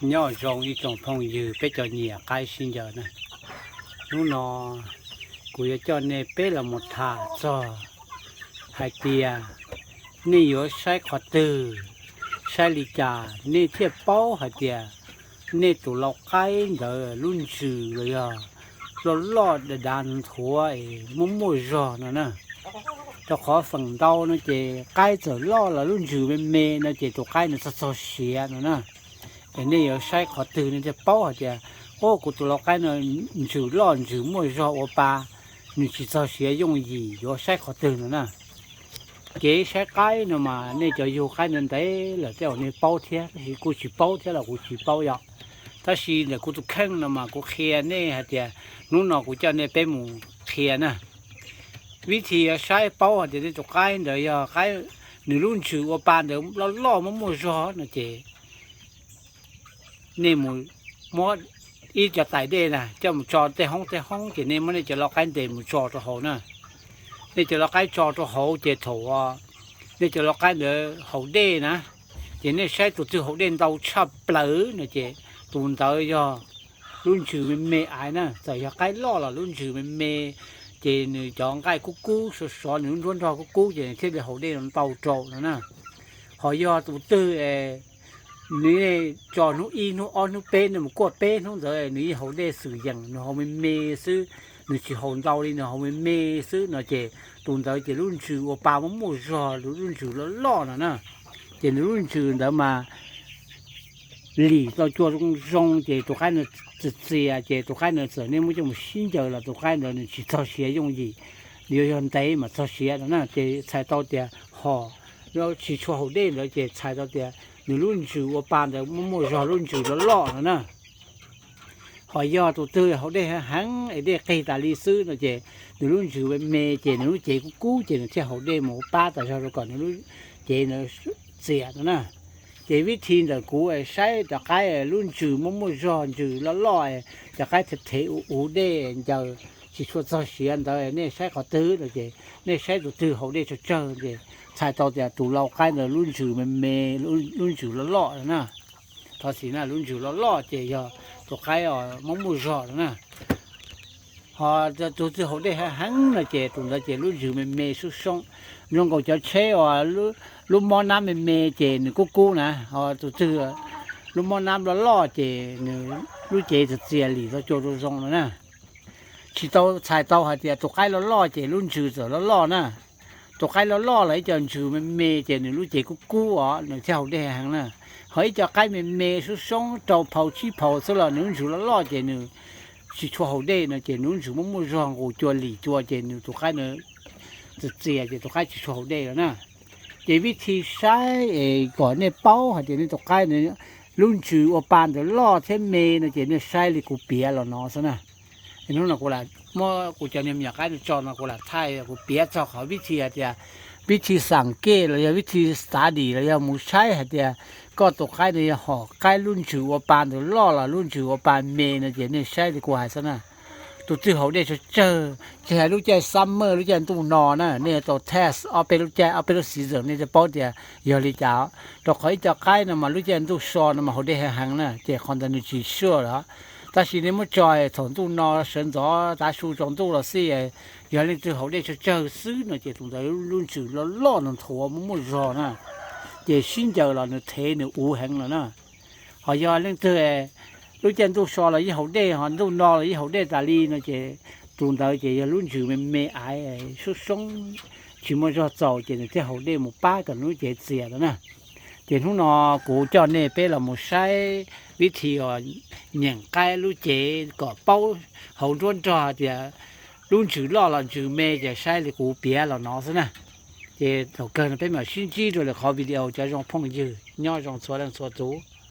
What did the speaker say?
Nyob zoo ib tsoom phooj ywg peb cov nyiam qaib sib ncaws na. Hnub no kuv yuav coj nej peb los mus tham txog hais tias nej yuav saib qhov twg, saib li cas nej thiaj paub hais tias nej tus lau qaib ntawd lub ntsws los yog loj loj dav dav nthuav es muaj muaj zog no na. Rau qhov feem ntau no ces qaib txawm loj los lub ntsws me me no ces tus qaib nws txog txog siav no na. Es nej yuav saib qhov twg nej thiaj paub hais tias, o, kuv tus lau qaib no ntsws loj ntsws muaj zog ua pa, nws tsis txog siav yooj yim, yuav saib qhov twg no na. Kev saib qaib no mas nej cov yug qaib ntev ntev lawm tej zaum nej paub thiab, tab sis kuj tsis paub thiab los kuv tsis paub yom. Tab sis ntawm kuv tus kheej no mas kuv qhia nej hais tias hnub no kuv coj nej peb mus qhia na. Vib thi yuav saib paub hais tias nej tus qaib ntawd yog qaib, nws lub ntsws ua pa ntawd loj loj muaj muaj zog no ces nej mus muab ib co tais dej na coj mus tso tej hoob tej hoob ces nej muab nej cov lau qaib ntes mus tso rau hauv na. Nej cov lau qaib tso rau hauv ces thaum nej cov lau qaib ntawd haus dej na, ces nej saib tus twg haus dej ntau tshaj plaws no ces tus ntawd yog lub ntsws me me aiv na. Txawm yog qaib loj los lub ntsws me me, ces nws cov nqaij kub kub sov sov, nws lub nruab nrog kub kub ces nws thiaj li haus dej ntau rau no na. Ho yog tus twg nws tso hnub ib hnub ob hnub peb, nws mus kuaj peb hnub ntawd nws yeej haus dej xwm yeem, nws haus me me xwb, nws tsis haus ntau li, nws haus me me xwb no ces tus ntawd ces lub ntsws ua pa muaj muaj zog, lub ntsws loj loj no na. Ces nws lub ntsws ntawd mas lim tau cua zoo zoo ces tus qaib ntawd txias txias ces tus qaib ntawd txawm nej muab coj mus sib ncaws los tus qaib ntawd nws tsis txog siav yooj yim, nws yuav yog ntev mas txog siav no na. Ces txhais tau tias ho tsis tshua haus dej ntawd ces txhais tau tias nws lub ntsws ua pa ntawd muaj muaj zog, lub ntsws loj loj no na. Ho yog tus twg haus dej heev heev es dej qig tas li xwb no ces nws lub ntsws me me ces nws lub cev kub kub ces nws thiaj haus dej mus pab tas zog rau kom nws lub cev ntawd txias no na. Ces vib thi ntawm kuv saib cov qaib lub ntsws muaj muaj zog, ntsws loj loj, cov qaib thev thev uv uv dej ncaws tsis tshua txog siav ntawd, nej saib qhov twg no ces nej saib tus twg haus dej tsawg tsawg ces txhais tau tias tus lau qaib ntawd lub ntsws me me, lub ntsws loj loj no na. Thov txim na, lub ntsws loj loj ces yog tus qaib muaj muaj zog no na. Ho tus twg haus dej heev heev no ces tus ntawd ces lub ntsws me me sub soob, zoo nkaus cov tsheb uas lub mob nab me me ces nws kub kub na. Ho tus twg lub mob nab loj loj ces nws lub cev txias txias lim tau cua zoo zoo no na. Tsis tau txhais tau hais tias tus qaib loj loj ces lub ntsws txawm loj loj na. Tus qaib loj loj los ib co ntsws me me ces nws lub cev kub kub os nws thiaj haus dej heev na. Ho ib co qaib me me sub soob rau phau tsib phau xwb los nws lub ntsws loj loj ces nws tsis tshua haus dej no ces nws lub ntsws muaj muaj zog nqus cua lim cua ces nws tus qaib txias txias ces tus qaib tsis tshua haus dej lawm na. Ces vib thi saib es kom nej paub hais tias nej tus qaib lub ntsws ua pa ntawd loj thiab me no ces nej saib li kuv piav los no xwb na. Hnub no kuv lam muab kuv cov niag me nyuam qaib no tso no kuv lam thaij kuv piav txog qhov vib thi hais tias vib thi xam kej los yog vib thi study los yog mus saib hais tias koj tus qaib no yog hom qaib lub ntsws ua pa ntawd loj los lub ntsws ua pa me no ces nej saib li kuv hais xwb na. Tus twg haus dej tsawg tsawg, tsis hais lub caij summer lub caij ntuj no na nej tau test ob peb lub caij ob peb lub season nej thiaj paub tias yog li cas. Rau qhov ib co qaib no mas lub caij ntuj so no mas haus dej heev heev na ces qhov ntawd nws tsis sure lawm. Tab sis nej muab tso thaum ntuj no sawv ntxov tav su tsaus ntuj los xij, yog leej twg haus dej tsawg tsawg xwb no ces tus ntawd lub ntsws loj loj nthuav muaj muaj zog na, ces sib ncaws los nws thev nws uv heev lawm na. Ho yog leej twg lub caij ntuj so los yeej haus dej, ho ntuj no los yeej haus dej tas li no ces tus ntawd ces yog lub ntsws me me aiv sub soob tsis muaj zog txaus ces nws thiaj haus dej mus pab kom nws lub cev txias no na. Ces hnub no kuv coj nej peb los mus saib vib thi uas nyeem qaib lub cev kom paub hauv nruab nrog tias lub ntsws loj los ntsws me ces saib li kuv piav los no xwb na. Ces thaum kawg no peb mam sib ntsib rau lwm qhov video cov zoo phooj ywg nyob zoo txhua leej txhua tus.